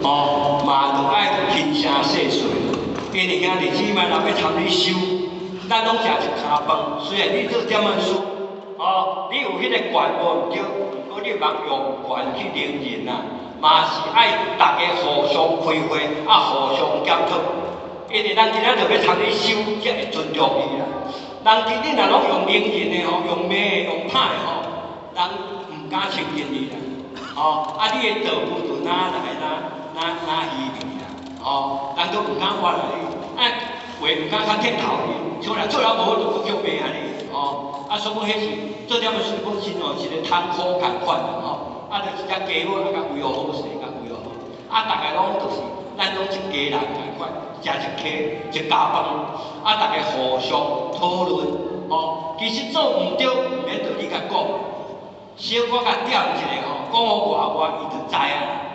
哦，嘛著愛輕聲細說，因為兄弟姊妹若欲參你修，咱攏食一跤飯。雖然你做點仔事，哦，你有彼個權無毋對，毋過你毋通用權去凌人啊，嘛是愛逐家互相開會，啊互相檢討。因為人今仔著欲參你修，才會尊重你啦。人今日若攏用凌人的吼，用罵的、用拍的吼，人毋敢親近你啦。吼，啊，你的道具就哪來哪哪哪虛偽啦，吼，人都毋敢活來你，啊，話毋敢較鐵頭你，像若做了無好，就閣叫罵按呢，吼，啊，所以講彼是做點仔事本身哦，一个艱苦共款啦，吼，啊，就一隻雞母啊，共維護好勢，共維護好，啊，逐家攏就是咱攏一家人共款，食一客一家飯，啊，逐家互相討論，吼，其實做毋對，毋免著你共講，小可共點一下吼，講予外外，伊就知影。